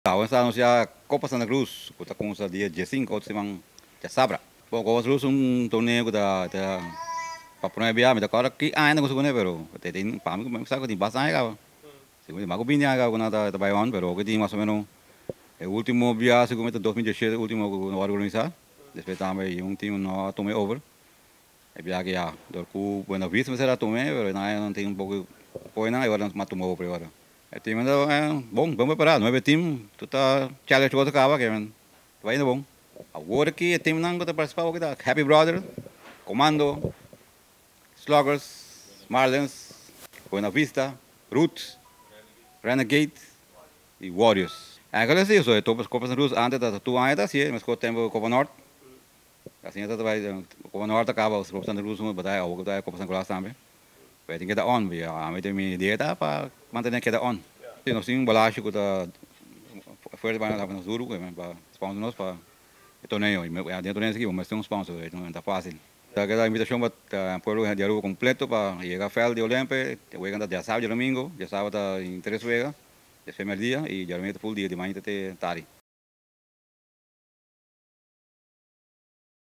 Awe ta anuncia Copa Santa Cruz, cu ta cuminsa dia 15, otro siman diasabra. Bon, Copa Santa Cruz un torneo cu ta pa prome biaha, mi ta acorda ki aña nan cuminsa cune, pero tin pa mi mi sa cu tin basta aña caba. Segun tin mas cu 20 aña caba cu nan ta bay on, pero oki tin mas o menos e ultimo biaha segun mi ta 2017 ultimo cu nan a organisa, despues tambe un team no a tuma over. E biaha ki ya dor cu Buena Vista mester a tuma, pero nan aña nan tin un poco apoyo nan y ora nan a tuma over ora. E team ta bon, bon prepará. Nuebe team tur ta challenge otro kaba ke men ta bai yendo bon. Awor aki e teamnan ku ta partisipá awor ta Happy Brother, Comando, Sluggers, Marlins, Buena Vista, Roots, Renegade i Warriors. Eigenlijk si, so e Copa Santa Cruz antes ta tur aña ta hasié, meskos tempu Copa Nort. Asina ta bai Copa Nort a kaba Copa Santa Cruz un bataya awor ku ta Copa San Nicolas tambe. Pero tin keda on, ami tin mi dieta pa mantene keda on. Si nos tin un balashi ku ta fuerte pa nos duru pa sponsor nos pa e torneo. I den e torneo esaki bo mester un sponsor, no ta facil. Ta keda invitacion pa pueblo di Aruba completo pa yega veld di Olempe. E wega ta diasabado y diadomingo. Diasabado ta in tres wega, despues merdia y diadomingo ta full dia di mainta te tardi.